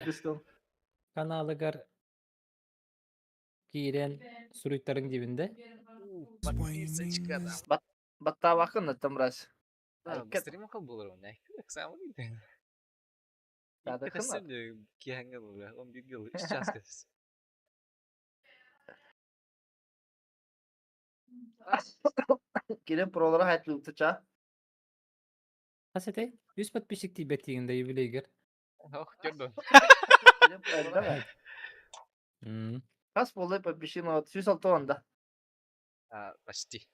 Подписка. Каналыгар киирэн суруйтарыҥ диибин да? Подписочка там. Баттаабаккын да мразь. Да, быстрее булар он. Экзамен дейді. Кәсем киһәңгә булыр. 11 ел, 3 час кәс. Кирен пролара хайтлыытыча. Хас этэй? Үс подписчик тиийбэт тиигин да юбилейгэр. Ох, көрдөн. Хас буолла подписчик 106 онда. А, почти.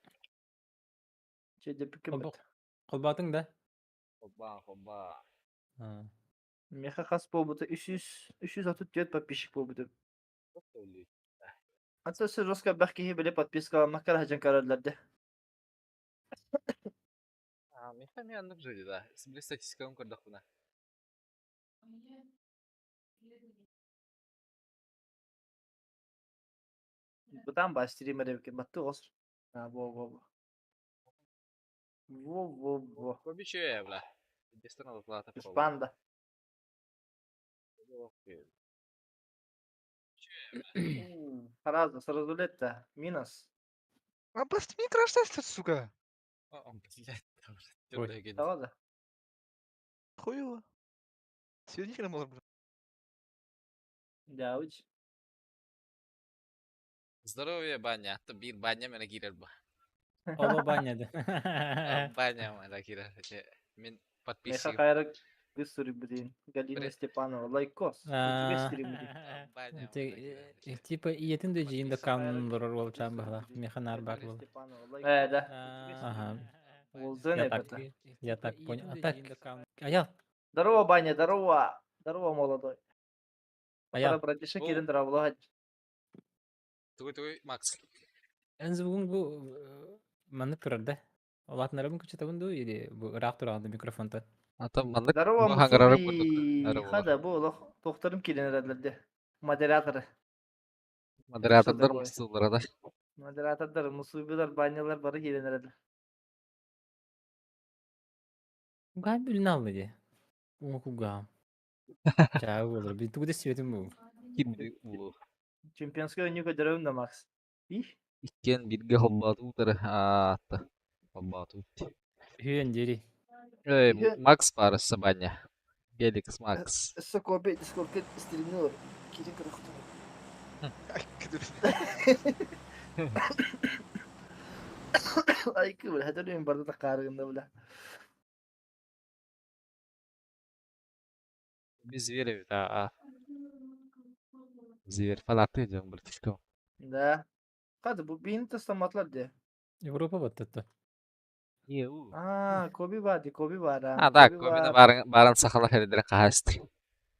Холбаатыҥ да? Холбаа, холбаа. Меха хас буолбута 300 334 подписчик буолбута. Ата жестко элбэх киһи били подпискаламмакка эрэ сылдьан көрөллөр дии. А, миэхэ эмиэ оннук вроде да. Били статистикабын көрдөхпүнэ. Бытаан баа стример эбиккин баттыы оҕус. А, во-во-во. Во-во-во. Побиче, бля. Естественно, доплата. Испанда. Сразу, сразу лет-то. Минус. А просто мне краш-тест, сука. Блядь, Давай да. Хуево. Свидетелем может быть. Да, уч. Здоровье, баня. То бир баня мене кирер ба. Оба баня да. Баня мене кирер. Мен Меха подписчик. кайрак гысыры блин. Галина Степанова. Лайкос. Типа ийэтин да дьиин да канун олорор уолчаан баһылаах. Меха наар баар буолар. Э, да. Ага. Уолзын Я так, это. я так понял. А так, Аял, Здорово, Баня, здорово. Здорово, молодой. Аял. Братиша Оу. кирин здорово. Тугуй тугуй Макс. Эн звугун бу маннык турар да? Улаатынарабын кычытабын дуу или бу ыраах тураҕын да микрофонтан? Ата маннык Здорово, бу хаҥырары курдук. Мусуби. Ары буолар. Хада, бу олох тохторум кирин эрэллэрде. Модераторы. Модератордар такое? мустуулара да. Модератордар, мусубилар, банялар бары кирин эрэллэр. Угаан бүлүн алла дии. Уҥа кугаам. Чаа буолар. Би тугу да сибэтим бу. Ким улуу. Чемпионская ойнуу көрдөрөбүн да, Макс. Их. Иккиэн бииргэ холбоотуулар аата. Холбоотуут. Үһүөн диэри. Эй, Үһүөн. Макс баарысса баня. Геликс Макс. Өссө копия Дискордка стримни олор. Кирин көрөхтөр. Айкы бля, хәтер мен барда да карыгында бля. Без зверя, да. Зверь фанаты идем, братишка. Да. Хады бу бейни тастаматлар де. Европа баттатта. Еу. А, Коби бар ди, Коби бар. А, да, Кобина баран баран сахала хердер кахасты.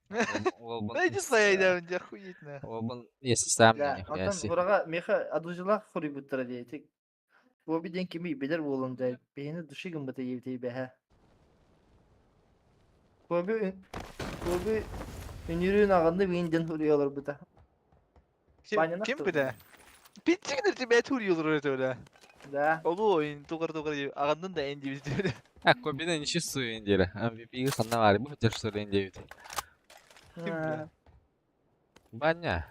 Да иди своей, да, охуеть на. Обон, если сам Да, не онтон урага меха адужила хури буттара дейти. Коби ден кими билер болун да. Бейни души гымбыта ебитей бэхэ. Коби Коби үнүрүн агынды бейин хуриялар бута. Ким ким бile? Pitçikdir тебе тур öyle öyle. Да. Олу oyun тугар тугар дип агандын да энди биз öyle. А, Кобина не чувствую индира. MVP ханна бар, бу хотя что ли индивид. Ким биле? Баня.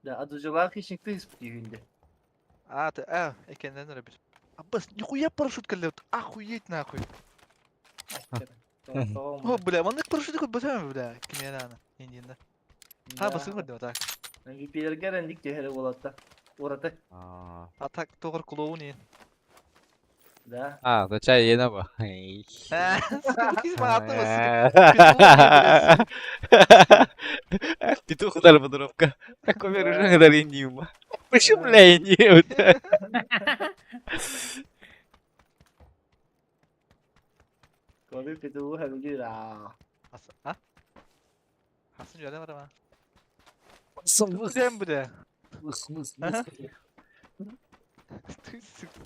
Да, адужила хищникты испытывали. А, ты, а, экенден öyle bir. Аббас, нихуя парашют кэллэт, охуеть нахуй. О, бля, маннык парашют кот бөтөм бля, кимераны, индинде. Ха, басын көрдүм, так. MVP-лерге рендик төһөрө болот да. Ураты. А так тугар клоун ин. Да. А, да чай ена ба. Киз ма аты Петух удар подробка. Такой уже говори не Почему, бля, не Коби петух хагура. А? Хасан жада бар ма? Сен бля. Ты сука.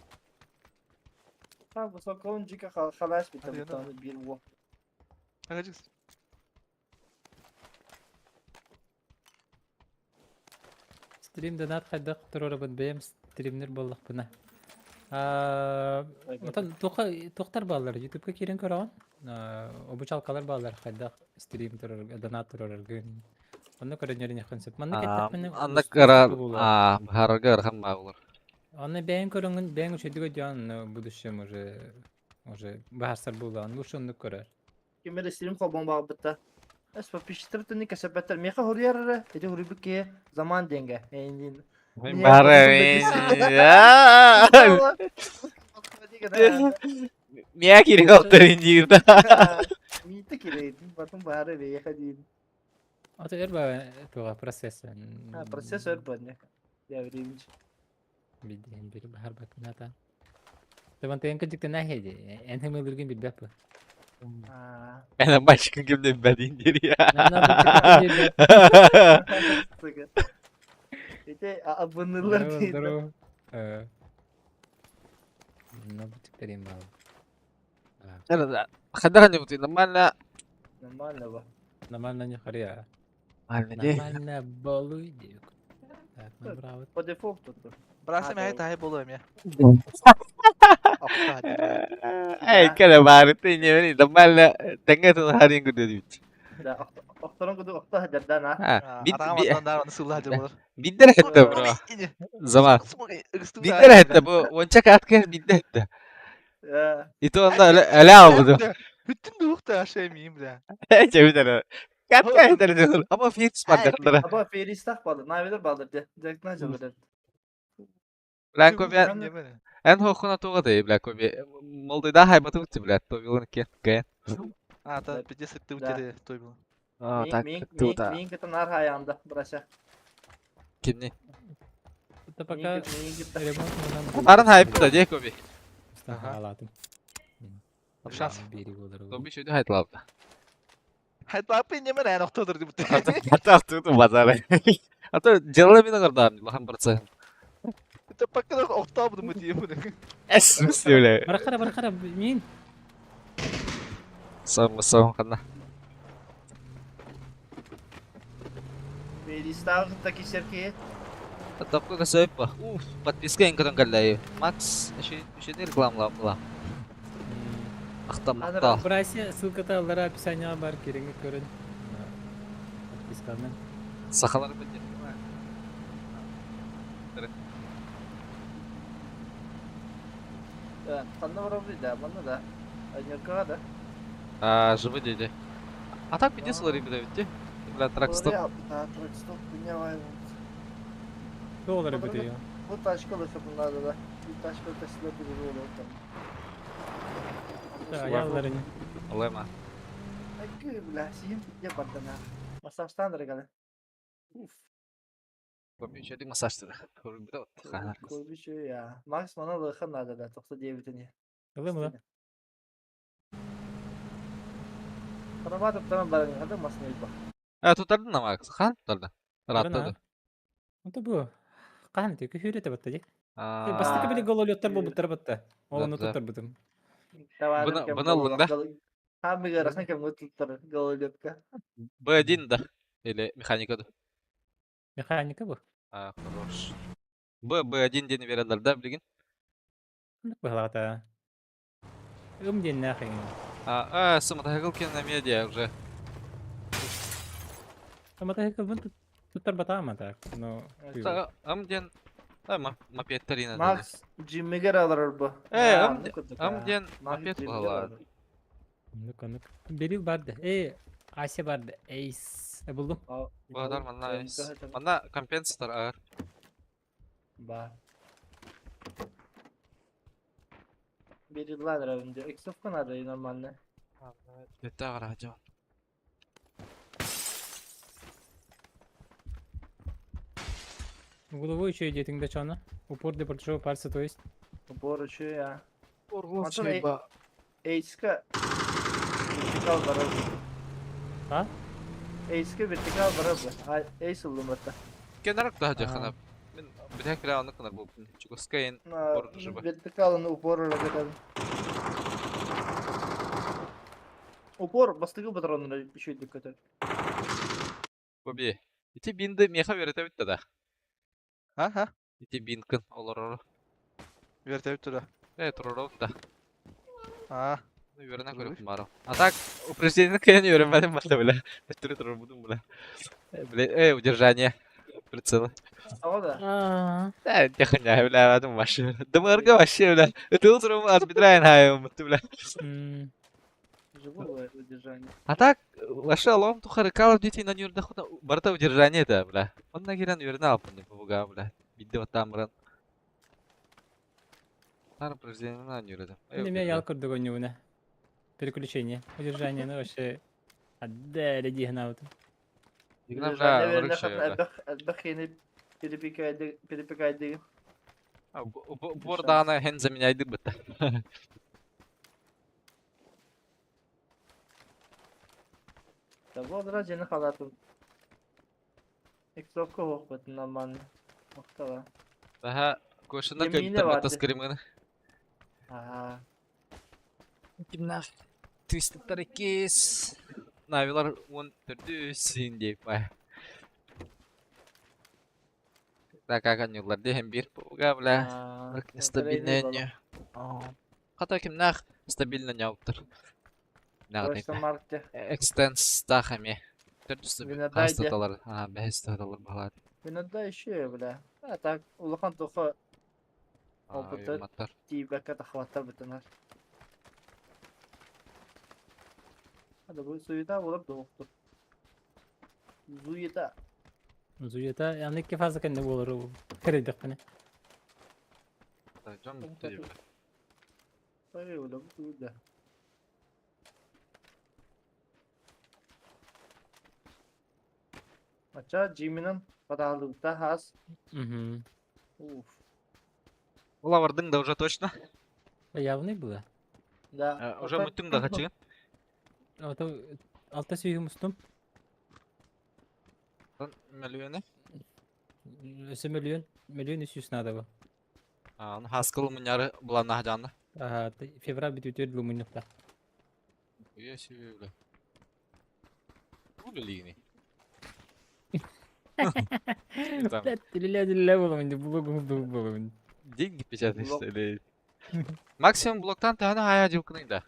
Ha bu sokalın cika хalaş bir Hadi tabi yana. tane bir bu. Агачык. Стрим донат хайдах турарабыт бэйэм стримнер буоллахпына. Аа, Отон туохтар бааллар? Ютубка киирэн көрөҕүн? Обучалкалар бааллар хайдах стрим турар, донат тураргын. Онно көрөннөрүнүөххүн сөп. Манна кэттэхпинэ Анна кыра быһаарарга ыарахан баа болар. Онно бэйэҥ көрөҥҥүн, бэйэҥ үчүгэйдик өйдөөн, в будущем уже быһаарсар буоллаҕын. Лучше оннук көрөр. Ким эрэ стрим холбоон баҕарбыта. Эс подписчиктар түннүк кэсэппэттэр. Миэхэ хоруйар эрэ, ити хоруйбут киһи заман диэнгэ. Эйиндиин. Мия кири калтарын диир да. Миитэ кири, батым баары бэйэхэ диин. Ото өр ба туга процесс. Процесс өр банне. Я времени. Билдиһин бир баһар бакыната. Табан тыгын кырдьыктан аһеди. Эн хымылыргын билбэп бу. Эн мальчикын кимден бәдин диир. Ити абынылар дейdi. Ну, бутиктерин бал. Хадара не бутый, нормально. Нормально ба. Нормально не харя. Нормально Нормально болуй диюк. Так, мы браво. По дефолту. Брасым әй таһай болу эмиэ. Эй, кэлэ баарыты не нормально тэҥҥэ тылһарин күдүдүт. Да, охторон куду охто хадардан а. Биддер хэтте бро. Зама. Биддер хэтте бу онча каткер биддер хэтте. Ито онда эле албыды. Бүтүн дуухта ашай миим бля. Чебидер. Катка хэтер. Ама фикс бар. Аба фейристах балды. Навелер балды. Директна жабыр. Бланко Эн хохуна туга дей, бля, коби. Молдыда хайбаты утти, бля, то билын кен, ген. А, та 50 ты утери той был. А, так, тута. Мин кыта нар хаянда, брася. Кимни? Это пока ремонт Арын хайп да, дей, коби. Ага. Шанс. Тоби шөйді хайтлапты. Хайтлапы немен эн охтодыр деп. Ата охтодыр базары. Ата жылы мен ағырдам, лахан барса. Это пока охтабыды мы деймін. Эс, мүстеуле. Барахара, барахара, мин. Сам, сам, қана. Фейристах таки серки. Тапка касайып ба. Уф, подписка инкадан каллай. Макс, еще не реклама ла. Ахтам, ахтал. Брася, ссылка-то аллара описание бар, кереңі көрін. Подпискамен. Сахалар бітер. Қанна барабы да, манна да. Анеркаға да. А, живы деди. А так пиздец лари бля, ведь? Бля, трак-стоп. Трак-стоп, понимаю. Доллары бітер. Bu тачка da bunlarda da. Bir тачка taşıda bir böyle там. Аялларын. Алайма. Акы, бля, сием я бардана. Массажтан дорогая. Уф. Көбү массажтыр. Көбү я. Макс мана лыхан надо да, 99-не. Ылым ла. Карабатып там баран хада масны ба. А тутардын на Макс, хан тутарды. Раттады. Это бу. Кан тек хүрете батта ди. Бастыкы биле гололеттер бу буттар батта. Олону тутар бутум. Бұны алың да? Хаммыга рахан кем туттар гололетка. Б1 да. Или механика да. Механика бу. А, хорош. Б, Б1 дені берелер да, билген? Бахлата. Ум ден нахрен. А, самотайкл кен на медиа уже. Самотайкл бун туттар батама так, но. Ам ден мопед тарина. Макс Джиммигер алар бу. Ам ден мопед балар. Ну-ка, ну-ка. Берил барды. Эй, Ася барды. Эйс. Булдум. Бадар манна эйс. Манна компенсатор ар. Ба. Берил равынды. Иксовка надо и нормально. Это радио. Угловой еще идет ингдачана. Упор для большого пальца, то есть. Упор еще я. Эйска вертикал барабы. А? Эйска вертикал барабы. Эйс улумата. Кенарак да жахана. Мен бирек раунд кынар бу. Чугускайын упор жыба. Вертикалын упор ракетан. Упор бастыгы патронны еще диккет. Боби. Ити бинди меха верете битте да. Ага. Ити бинкин олорор. Верте битте да. Э, туроров да. А. Үөрэнэ көрүөхпүн баҕарабын. А так упражнениены кыайан үөрэммэтим барда бля. Төттөрү турарбытым бля. Бля, удержание прицела. Тоҕо да? Да, тихоня, бля, этом вообще. ДМРГ вообще, бля. Это утром от бедра бля. Живое удержание. А так, вообще, лом тухары Call of Duty на нюрда хуна барта удержание это, бля. Он на гиран юрна алпын не побуга, бля. Бидде вот там ран. Тар упражнение на нюрда. Эмиэ ял курдук оонньууна. Переключение. Удержание, ну вообще. Отдали дии санаабытым. Удержание вернэ элбэх киһини перепекайдыгын. Упор даҕаны һин заменяйдык бытта. Того дьиэни халаатым. Иксовка оһохпутун нормально. Махтала. Аха, кошына Емине көмтөр бар бата ди. скримыны. Аха. Кимнах Твистер иккис. Навилар он төрдүс син дип. Так, как они дehen бир буга, бля. Стабильно не. Хата кимнах стабильно не уптыр. Просто маркте. Экстенс тахами. Төрдүс Винодайде. хастаталар. А, бэс таталар балар. Винодда еще, бля. А так, улахан тоха Опыты. Матар. тиибэккэ тахваттар бытынар. Hadi bu суета болып доқту. Зуета. Зуета, аны икки фаза кэннэ буолар кэрийдэхпинэ. Жон бүттү. Ой, бля, бу да. Ача Джиминан падалыгта хас. Мгм. Уф. Ола бардың да уже точно. Явный было. Да. Уже мүттүң да хачыгын. Ото алта сүүһүм устум. Миллионы. Өсө миллион, миллион үс жүз надо было. Аны хаскыл муняры булан нахжанды. Ага, февраль бүтүтүөр дылы Уя себе, бля. Бу лигни. Там Блядь, үлэлээ буолабын дии, блогум буолабын. деньги печатаешь, Блок. что ли? Максимум блоктан тахана хая жылкыны да.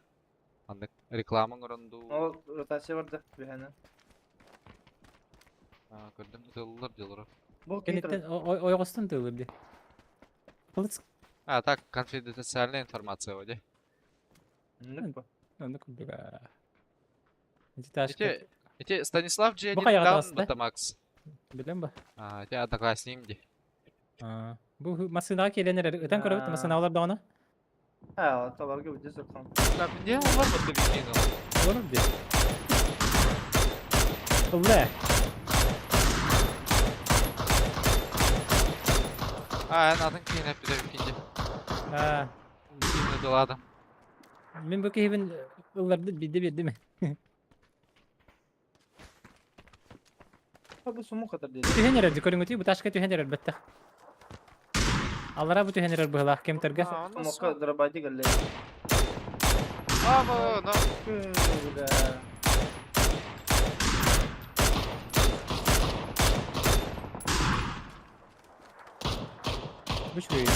Андык реклама оронду. Ол ротация барды бихана. Көрдүм тыллар делор. Бу Кэнниттэн ойоҕостон тыылыр дии. Кылыс А так конфиденциальная информация воде. Нүк. онно курдук. Ити Эти эти Станислав G1 Бу хайаҕа даун таҕыста? бата Макс. Билэн ба? А, эти одноклассник ди. Бу массыынаҕа киирэн эрэр ытан көрөбүт массыынаҕалар даҕаны. А, табарга бүдэ сырхан. Да, где олар бата викинг? Олорор дии. Ылла. А, эн атын кийин эппите викинди. Аа, Викинди дыладым. мин бу киһибин ылларды биирдэ биэрдим. А бу суму катар диди. Түһэн эрэр дии көрүҥүтүй бу ташка түһэн эрэр бэттэх. Аллара бу түһэн эрэр быһылаах кемтерге. А, он Сумукка дробади галле. А, бу, но. Бля. Бу үчүгэй.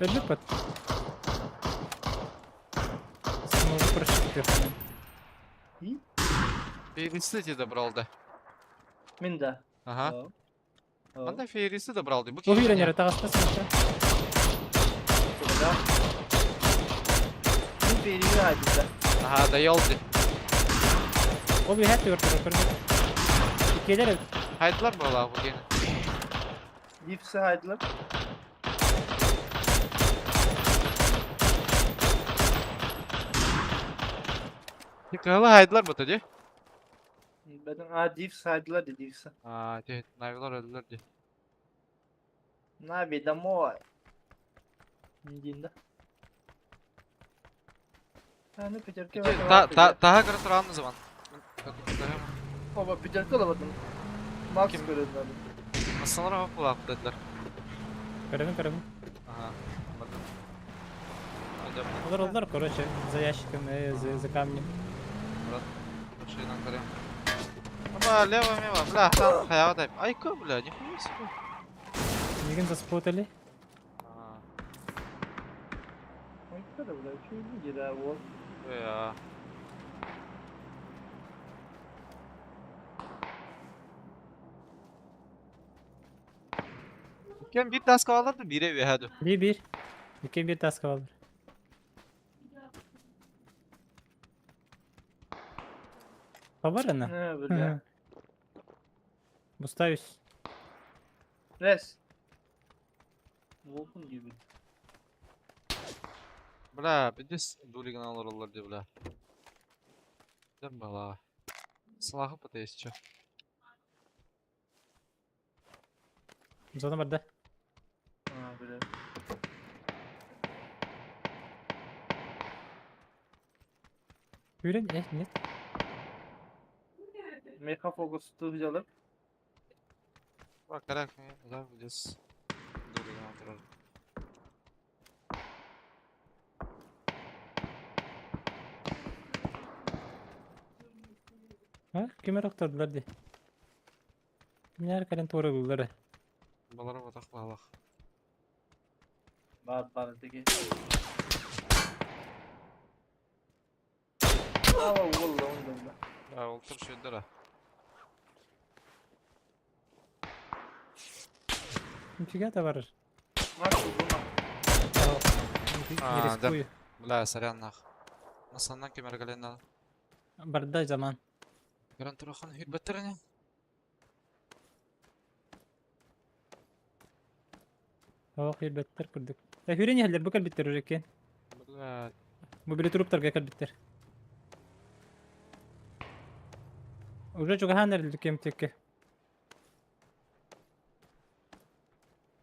Өлбүт бат. Смогу прошить. Фейрисы добрал да. Мин да. Ага. Анда фейрисы добрал ди. Бу Бу кийин. үйренер таҕыста сымыта. Да. Мин фейриге хайдыда. Ага, доел ди. Ол үһэ түгэр турар көрбүт. Иккиэлэр Хайдылар буола бу кийин. Дипси хайдылар. Кыла хайдылар бу ди. Бәден а дипси хайдылар ди дипси. А, те навилар өлдүлөр ди. Нави домой. Динда. А, ну пятерки. Эти та та таха көрө туран заман. Оба пятерки алабадым. Макс Ким? көрөдү. Масалар хоп булап dediler. көрөбүн көрөбүн. Ага. Anladım. Hadi Олар олар короче за ящиком, за, за камнем. машина көрөм. Аба, лево мево, бля, там хаява дай. Айка, бля, нихуя себе. Эйигин заспотали? Ойда бля, үчүгэй дии уол. Я. Иккен bir task alırdı, bire üyehedi. Bir bir. İki bir task alır. Хабар ана? Не, бля. Буставись. Res. Wolf'un gibi. Бля, бидис дулиган алыр ди, бля. Дем бала. Слахы пытаюсь, чё. Зона бар да. А, бля. Үйрен, нет. Mecha Focus tuğcalı. Bak, merak etme, бидис дулиган алыр. Ha, кимер охтордулар ди. Кимнер кэлэн туоруллар. Балара батак балах. Бар бар деги. Ава уолла онда бля. Да, олтыр шөйдер. Нифига товар. Макс буна. Не А, да. рискую. Бля, сорян нах. Насаннан кемер гален надо. Барда заман. Гран Турахан хирбеттерне. Ох, елбеттер курдук. Та хүрен яһлер бу кэлбиттер уже кен. Бля, Бу били труптарга кэлбиттер. Уже чугахан эрилди кемтекке.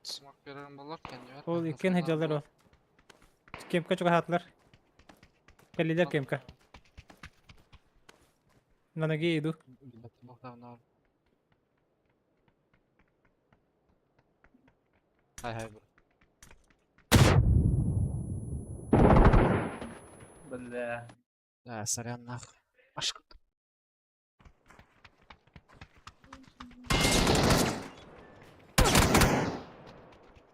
Смок берерим болар, кенни Ол иккен хеджалар ол. Кемка чугахатлар. Кэллилер кемка. На ноге иду. Хай хай бро. Бля. Да, сорян нах. Ашк.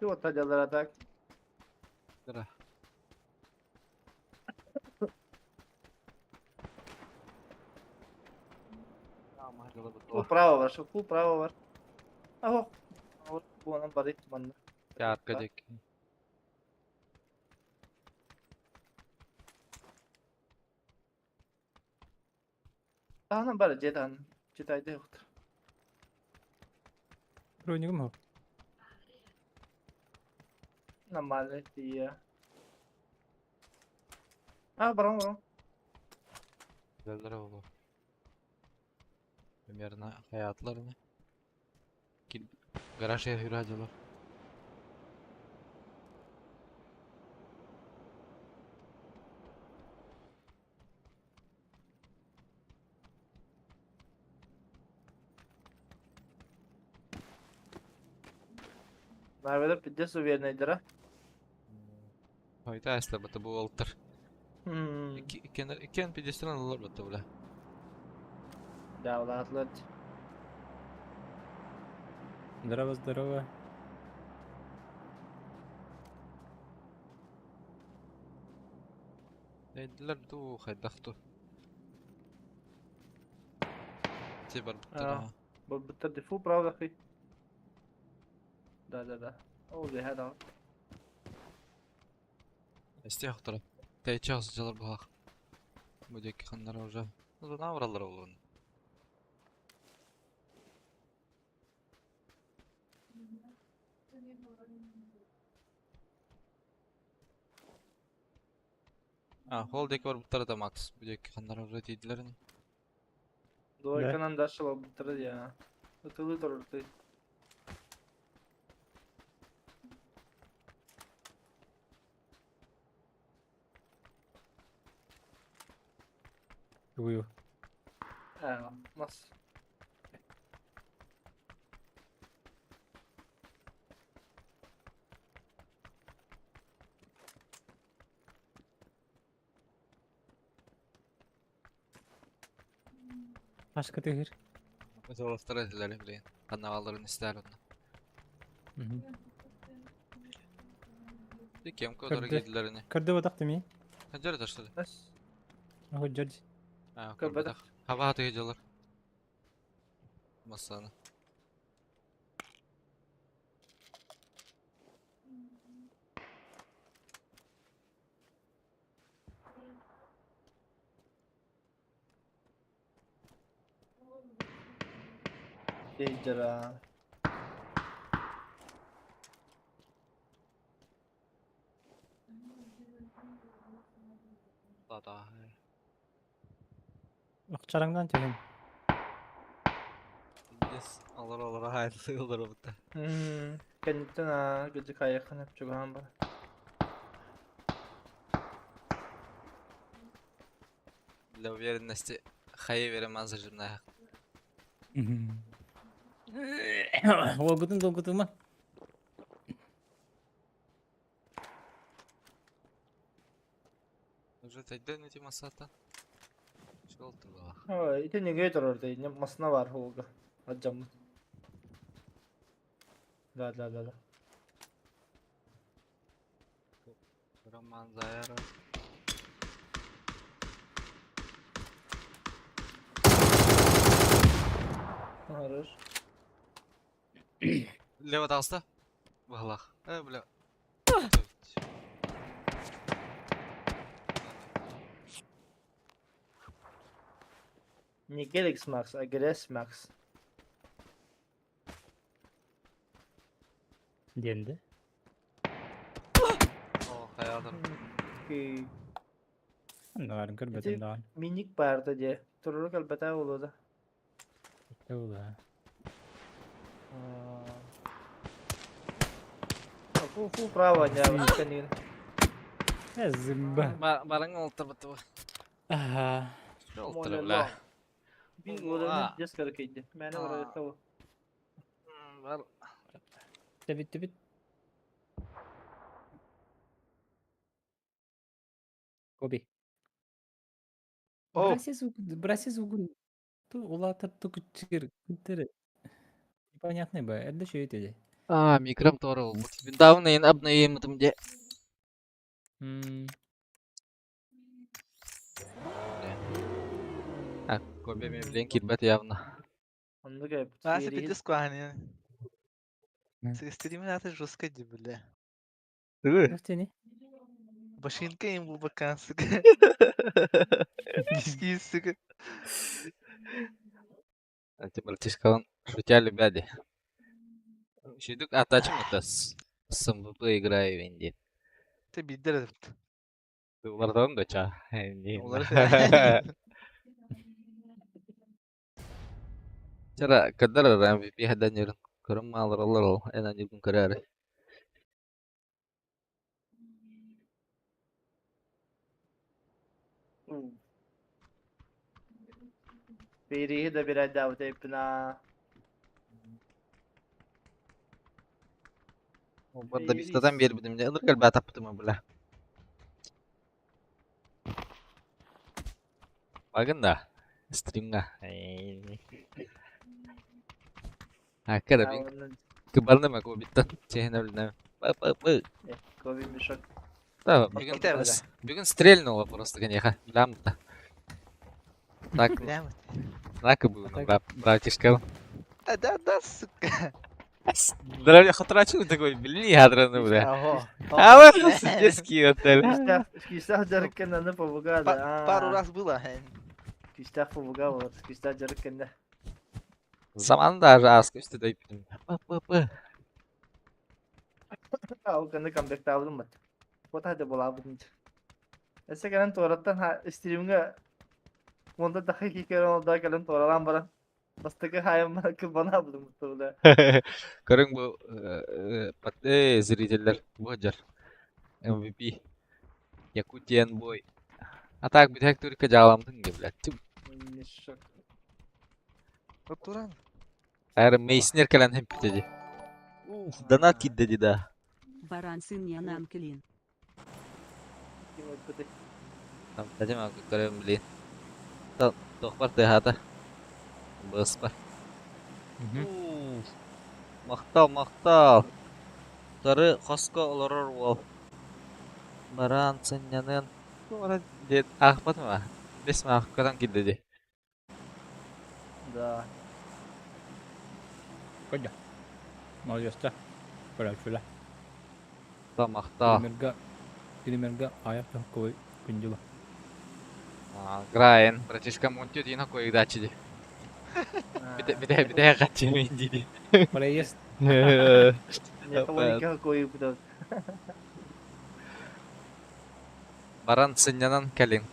Şu atacalar atak. Да. Full pravo var. Şu full pravo var. Ah Bu onun bari bana. Ya arkadaki. Таһынан бар жетан. Жетайды yoktur. Бронигум хоп. Нормально тия. А, барам барам. Güzeller oldu. Примерно hayatlarını. Ki garaj hüracılar. Merveler pidde suverneydir ha. Hayda esle batı bu oltur. Hmm. İki iki iki pidesinden alırlar batı bile. Да, atlet. Здорово, здорово. Neydiler du haydaktu. Тибар А. Bu bitti defu pravo akhi. Да, да, да. O bir hada. Исте хтора. Тәйче асылар булак. Бу дек ханнар уже. Ну на уралар булган. А, хол дек бар буттар да Макс. Бу дек ханнар уже тейдилер не. Двойканан да шыл bitti ya. Ötülü dururdu. Ую. Ha, nasıl? Ашка тыгыр. Золоттар этилер билен. Каналларын истәр онна. Кемка Көрдө. дорогие. Көрдө бодақ теми. Ханжар это что ли? Эс. Оху Джордж. А, Көрбөтөх. көрбөтөх. Хаба хаты дьалар. Массаны. Дейдера. Да-да. Охчараңдан түһүн. Biz алар алар hayırlı yollar oldu. Кэнниттэн аа гыдьык айыхын эп чугаһан бар. Для уверенности хайы верем азыр. Олгутун долгутума. Уже тайдан эти масата. Шол тула. Ой, ити неге турар дей, масына бар холга. Аджаммыт. Да, да, да, да. Роман Заяра. Хорош. Лево талста. Валах. Бля. Не Galaxy Max, а Grass Max. Диэнде. О, хаядыр. Окей. Анналарын көрбөтүм Ити- даҕан. Миник барды де. Туруру калбата болуда. Була. Фу, фу, право, не, канин. Зымба. Барың олтыр бітті бұл. Аха. Олтыр, бля. Би оланы дескары кейді. Мәні орай тавы. Бар. Тебит тебит. Коби. О, Браси звук. Ту улатыр ту күчер. Күтер. Непонятный бы. Это что это? А, микром торы ол. Давно ен обновим де. А, Коби мен билен кирбет явно. Онды кәп. Ася пиздец куани. Стримы это жестко, бля. Тени. Башинка им бубакан, сука. Киски, сука. Эти братишка, он шутя любяди. Шүйдүк атачым это с СМВП играю венди. Ты бидер. Улардан да ча. Улар. Чара кадар MVP хадан юрун. Көрүм алыр алыр ол. Эн анюгун көрөр. Бери да бирай да тейпна. Барда бистадан бербидим. Ылыр калба таптым бля. Багында стримга. А, кара бин кыбарны кобиттан. Чехне билнем. Па па па. Коби мешок. Да, бүгін Китай бля. Бүгін стрельнуло просто, конечно. Лям да. Так, Бля. так и было, братишка. Да, да, да, сука. Здравия, хатрачу такой, блин, ядраны, бля. Ого. А вот детский отель. Киштах жарыккенде аны побугады. Пару раз было. Киштах побуга болот. Киштах жарыккенде. Заман даже аска үсті дайып. П п п. Ал каны камбэк табылым бат. Кота да бола бутын. Эсе кэлэн туораттан стримге онда дахы кикер онда кэлэн туоралан баран. Бастакы хайым кылбана булдум буту. Көрүң бу зрительдер бу жар. MVP. Якутиан бой. А так бит түркө жааламдың деп, блядь. Тю. Мешок. Туран. Ар Мейснер кэлэн хем битеди. Уф, донат киддеди да. Баран сын янан клин. Ким өтпөтө. Там тажым көрөм блин. Тохпар тыхата. Быспар. Уф. Мактал, мактал. Тары хоско олорор уол. Баран сынньаныан туора диэн аахпатым аа. Бэс маах көрөн киирдэ дии. Да. Көрдө. Молодецта. Көрөөччүлэр. Тамахта. Кинилэргэ кинилэргэ аайах туһуккубай күндү Граен, братишка Монтио диэн койдаччы дии. Бите бите бите хатчы дии. Проезд. Никого койбут. Баран сынньанан кэлиҥ.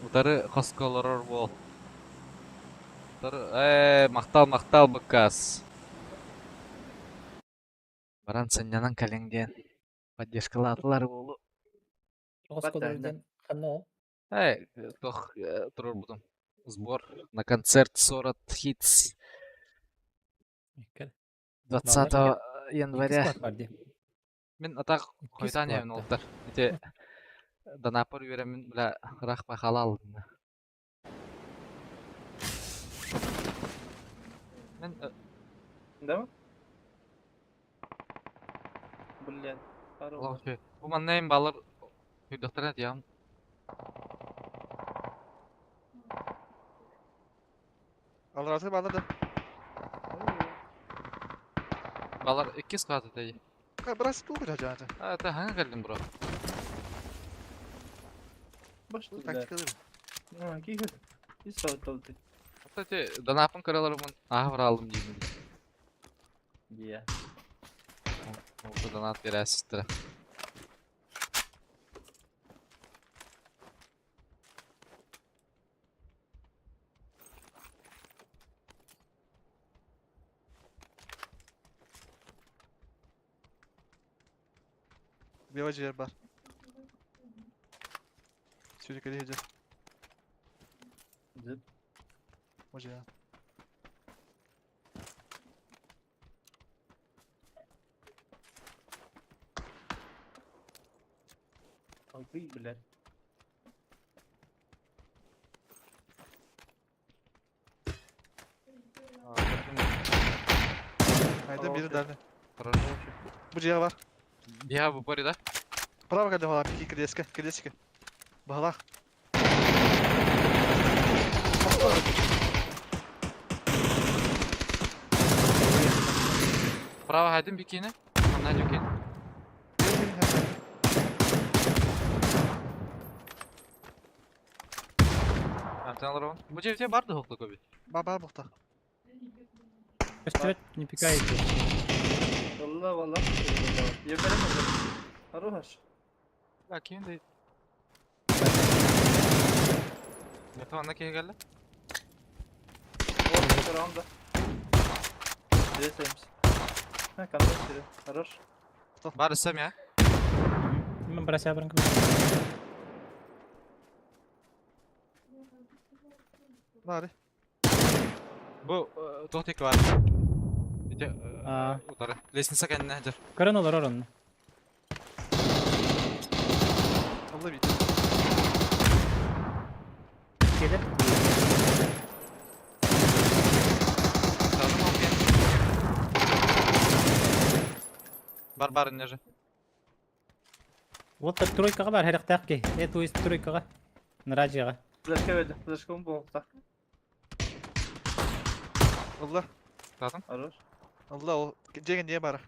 Утары хоско олорор буол. Утары ээ махтал махтал быккаас. Баран сынньанан кэлиҥ диэн поддержкалаатылар уолу. Хоско диэн ханна ол? Ээ туох турорбутум. Сбор на концерт 40 Hits Икки. 20 января. Икки склад бар дии. Мин атах хойутаан иһэбин уолаттар. Ити Данааппар үөрэммин бля ыраах бахала алдым. Мин Да? Блин. Хорош. Бу манна им балар үйдөхтөрө диям. Алрасы балар да. Балар икки склад этэй. Брас тугу жаажа. А это ханга кэллим бро. Баш туда. Тактикалы. А, кихи. И сотолты. Кстати, Данааппын кыраларымын ааһа бараалым диибин. Е. Олта донат берээсистэрэ. Бева жер бар. Сүйрекеле жер. Зып. Може. Алты, блядь. Хайда biri дальний. Хорошо. Бу жер бар. Я в упоре, да? Право кэллэ бала пики кирдеска, кирдеска. Баһалаах. Право хайдын бикини. Манна дюкин. Антен алар Бу жерде бар да хоклы көбү. Ба бар бухта. Көстүбэт, не пикайте. Валла, валла. Я Хорош. Да, ким де. Мефе манна киһи кэллэ. Вот, раунда. Две семьдесят. А, контент Хорош. Бар өссөм я. Мен брася баран Бары. Бу туох бар. Ити Аа. утары. Лестница кэннэ дьэр. Көрөн олорор онно. Алла бит. Келе. Сразу молчи. Бар бар же. Вот так тройкаға бар, хэрактаах ки. Э, то есть тройкаға. Наражыға. Флешка берди. Флешка он болуқта. Алла. Татым. Хорош. Алла ол жеген не бары.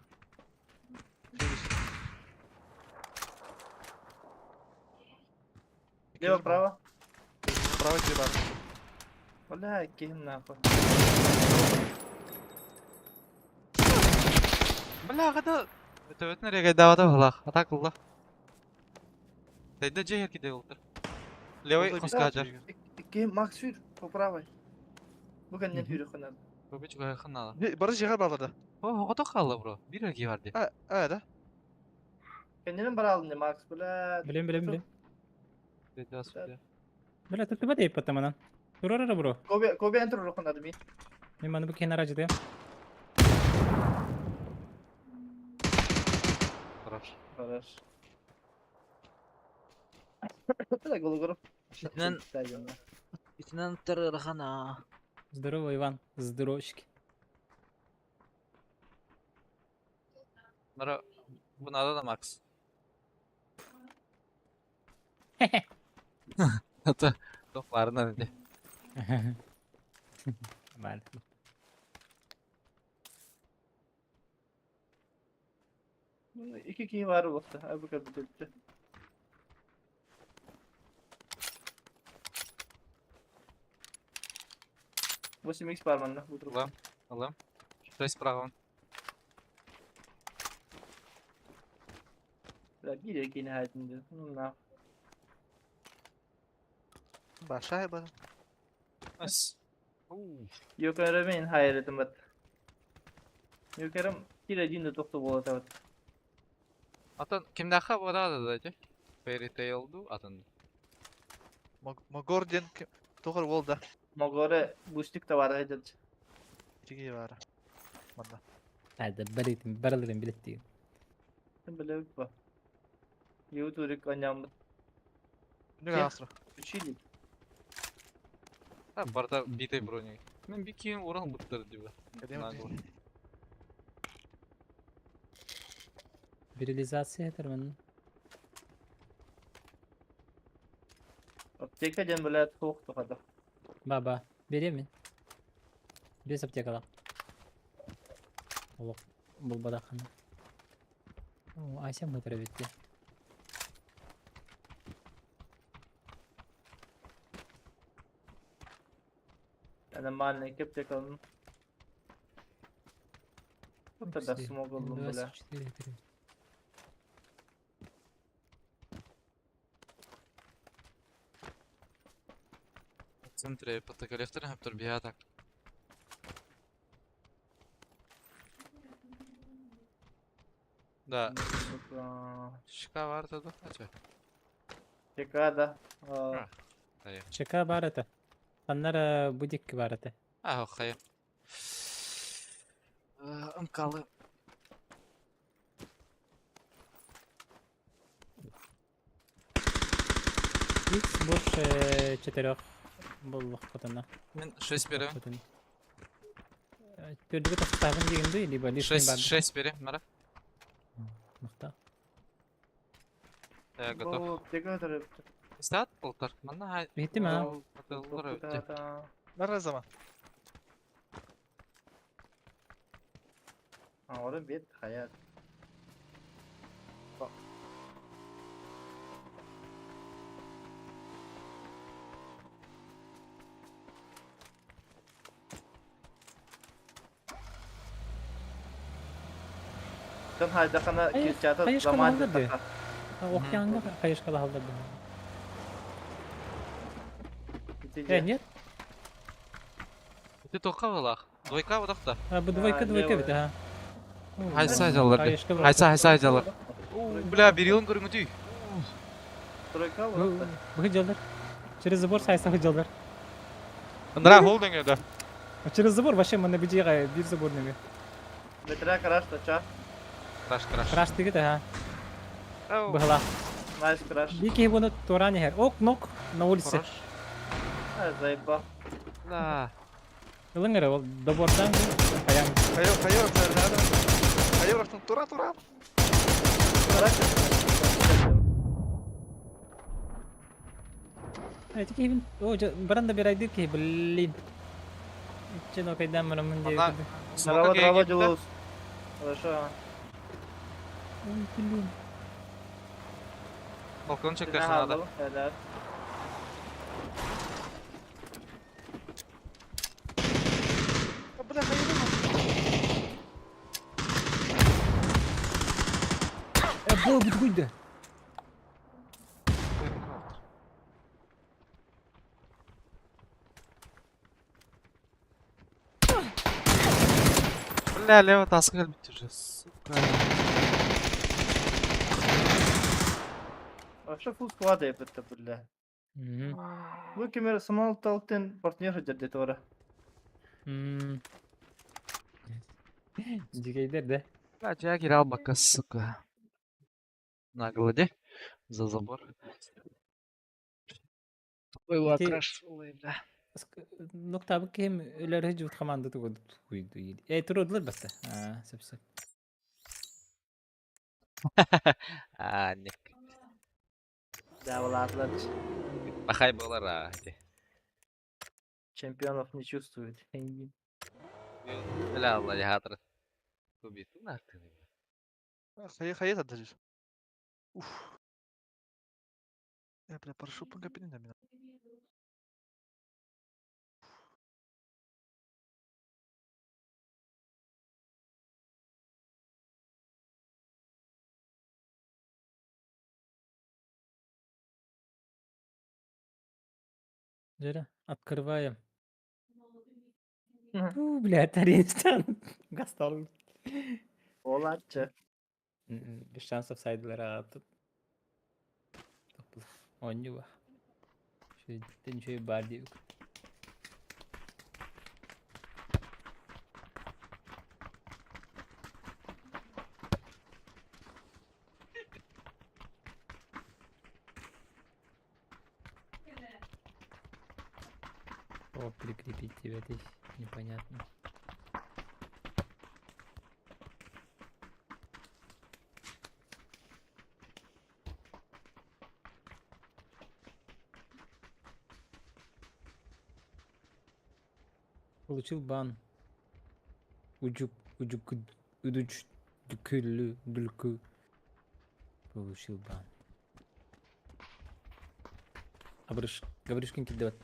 Лево, право. Право же бар. Бля, кем нахуй. Бля, када Төбөтүн эрегей давата балах. Атак ылла. Тайда же херки олтыр. Левый хоска жар. Кем Макс Фюр, по правой. Бүгін не фюр ханады. Бөбе чуга ханнала. Не бары жега балада. О, ото калла бро. Бир эрги бар ди. А, а да. Кеннен бара алдым Макс, бля. Билем, билем, билем. Деди асуде. Бля, тут туба дейп патаманан. Турар бро. Кобе, Кобе энтер ханады ми. Мен маны бу кенара жыдым. Хорош. Хорош. Бля, гологоров. Итинен итинен тарахана. Здорово, Иван. Здоровчики. Нара бу надо да Макс. Это туох баарынан ити. Баар. Икки киһи баар буолта. Абы көрбүтүттэ. 8 икс бар манна. Ылам, ылам. Шесть справа. Биир киһини хаайтын дии. Ну на. Большая была. Ас. Йокерым хайырытым бат. Йокерым кир один да тохто буола табат. Атын кимнээхэ буолаа да ити? Fairy Tail дуу атын. Могор диэн тоҕор уол да. Могоре бустик да бар эдэр. Итиги баара. Манна. Hadi барытын барыларын билеттиим. Билебит ба. Ютурик аняммыт. Нүг аасра. Учили. А барда битэй броник. Мен би кийин уран буттар диба. Кэдем. Вирилизация этер Аптека диэн билээт суох тухада. Баба, беремин. Без аптекала. Олох булбадахын. О, Ася мытыр битти. Нормальный аптекалын. Вот тогда смог бля. 24, 3. В центре потоколектор хаптар биятак. Да, шка бар да ача. Чека да. Чека бар это. Аннара будик бар это. А, хая. Ымкалы. Икс больше четырех был хотана. Мен 6 берем. Төрдүгө тастагын дегенде либо лишний 6 бар. 6 берем, мара. Мыкта. Я готов. Аптека тарап. Стат полтар. Манна хай. Битти ма? Нара зама. А, ора бет хаят. Тон хайдахана кирчата хайышка заман алды. Океанга кайышкала халдырды. Э, нет? Ты тоққа балақ. Двойка бодақта. А, бу двойка, двойка бит, ага. Хайса жалар. Хайса хайса жалар. Бля, берилін көріңі Тройка Бу жалар. Через забор сайса жалар. Ндра холдинг это. Через забор вообще мы на бижига бир забор неме. Бетра краш тача. Краш, краш. Краш тигит, ага. Быхла. Найс краш. Бики буну турани хер. Ок, нок на улице. Хорош. А, заеба. Да. Ылыңыр ол добордан каяң. Хайор, хайор, хайор. Хайор, тура, тура. Эти кибин. О, баранда бир айды ки, блин. Ичен окайдан мына мынде. Ана- Здорово, здорово, Дилус. Хорошо. Ой, блин. Балкон чекте надо. Helal. Бля, хайор. Э, бу бут гуйды. Бля, лево таска бит уже, сука. Вообще фул склада епетте, бля. Бу кемер самал талтен партнер жерде тора. Дигейдер да. Бля, Джаггер албака, сука. Нагло, За забор. Ой, Ти- краш, ой, бля. Нокта бу кем өлөр жут команда тугу куйду. Э, турудлар баста. А, сөп сөп. А, ник. Дьаабылаатылар. Пахай буолар аа ити. Чемпионов не чувствует. Бля, алла дьаһаатыр. Кубитун артыны. Хайа хайа тардыр. Уф. Я бля парашютпын капитан мин. Жера, открываем. Фу, бля, тарелочка. Гастал. Оларчы. Без шансов сайдылар тут. Оонньуу Үчүгэйдиттэн үчүгэй баар диэбит. О, прикрепить тебя здесь непонятно. Получил бан. Уджук, уджук, удуч, дюкүллү, дүлкү. Получил бан. Абрыш, Гавришкин кидет.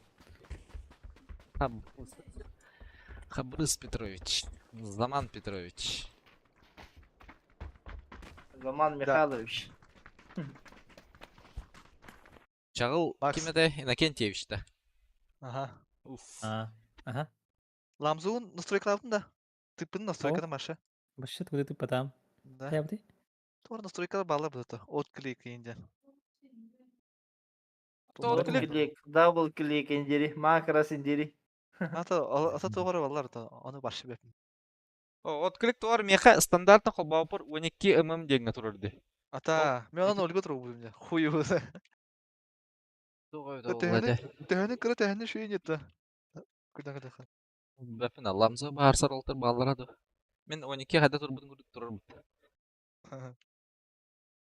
Хабрыс Петрович. Заман Петрович. Роман Михайлович. Чаҕыл Макс. ким этэй? Иннокентьевич да. Ага. Уф. А, ага. Ламзуун настройкалаабытын да. Тыппын настройкада Маша. Вообще откуда ты потам? Да. Я бы Туор настройкалар баалар быдыта. Отклик инден. Отклик. Double click, double click индири, макрос индири. Ата ата туора баллар да. Ону баршы бепин. Отклик туар меха стандартно холбоопор 12 мм диэҥҥэ турар дии. Ата, мен оны өлгө туру бу Хуй бу. Төһөнү төһөнү кыра төһөнү шүйүн етті. Күдә күдә. Бэпин ламза баарсар олтор бааллара ду. Мен 12 хада турбутун курдук турар бут.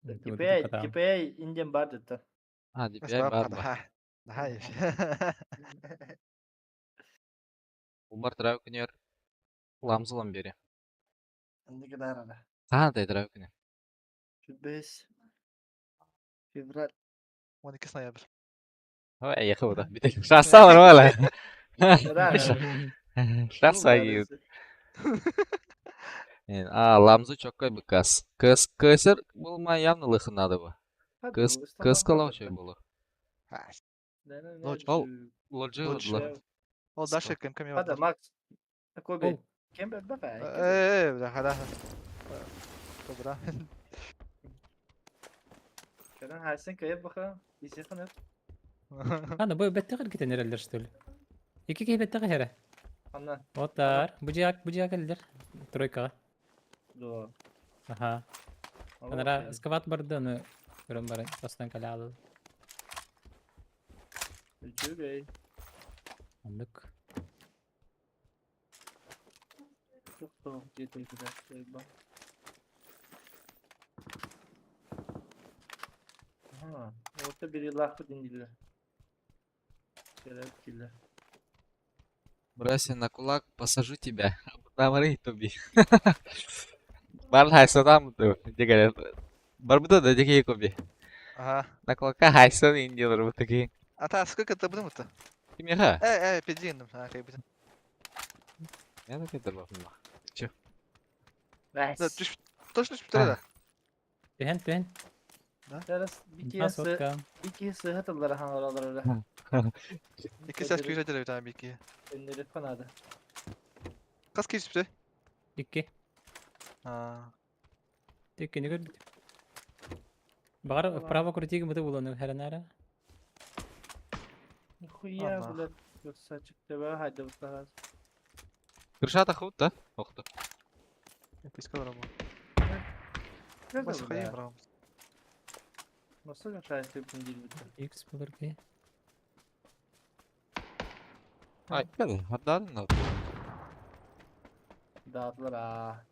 DPI, DPI инден бар деді. А, DPI бар ба. Наха. Улбар трав күнер ламзылан бери. Инди кыдарара. Хаан тай трав күнер. 5 февраль. 12 ноябрь. Ой, яхы буда. Битек. Шаса бар вала. Рано. Шаса ги. А, ламзу чоккой быкас. Кыс кысыр булма явно лыхынады бу. Кыс кыс калау чой булу. Ол лоджи Лоджи. лоджи. Ол дальше кем кем Хада, Макс. Коби. Кем бер бака? Э, э, да, да. Добра. Кәрен хайсын кайып бака. Исе ханып. Ана, бу беттеғір кетен эрелер, что ли? Екі кей беттеғір хәрі. Анна. Отар. Бу жак, бу жак элдер. Тройкаға. До. Аха. Анара скават барды, аны көрөн бары бастан кале алды. Үчүгэй. Андык. Çok soğuk жети ба. Aha, orta bir yıl dinlediler. Келеп килде. Брася на кулак, посажу тебя. Тамары тоби. Бар хайсанам ту. Дегеле. Барбыта да деге коби. Ага. На кулака хайсан индилер бу таки. Ата, сколько это будем это? Кимеха? Э, э, педин. А, кай будем. Я так это бахма. Чё? Да, точно түшүп да. Түһен, түһен. Терес bir Ха, kez сотка. bir kez sıhhat han oralara. Iki ses kuyra bir tane bir iki. Önleri kanadı. Kaç kişi bir? Икки. А. Тиккини көрбүт. Бағар вправо крутиги мыты буланы хәрәнәрә. Нихуя, Ага. блядь, красавчик тебе, haydi bu kadar. Крыша худ, да? Охта. Пискалар бу. Nerede Бас bu хайым be? рам. Nasıl aşağı tepkin değil bu? X булыр ки. Ай, кәде, хаддарын да. Dağıttılar ha.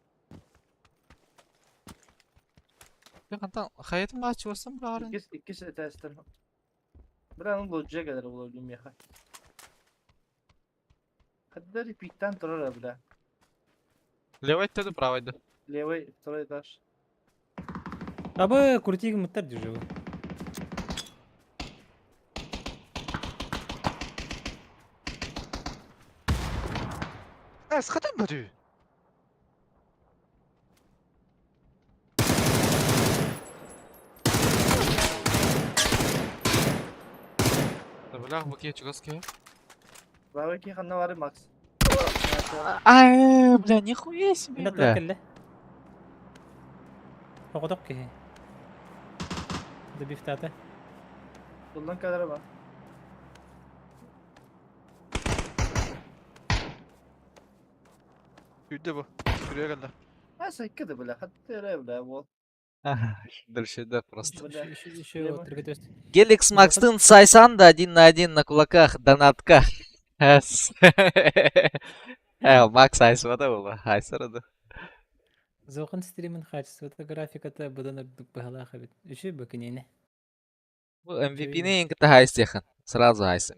Хантан хайатын баа чугастан быраҕарын? Иккис этээстэн. Бля, ну лоджия кэлэр буолар миэхэ. Хадда репиттан турар, бля. Левый да правый да? Левый, второй этаж. Абы крутик мыттар дежуру. Э, схатан бөрүү. Да бля, бу чугас киһи. Правый ки ханна бары Макс. Ай, бля, нихуя себе, Мында бля. туох кэллэ? Оҕотох киһи. Добивтаата. Булдан кэлэр ба. Күйдө бу. Күрүө кэллэ. А сайкы да бля, хатты эрэ бля, вот. Дальше, да, просто. Бля. Еще еще Левый. түргөтөс. Геликс Макстын Сайсанда один на один на кулаках, донатках. Эс. Э, Макс айсвада була, айсарады. Зохан стримин качествота графиката быдан үрдүк быһалаах эбит. Үчү бөкүнэне. Бу MVP-ни ең кыта хайстехан. Сразу хайсым.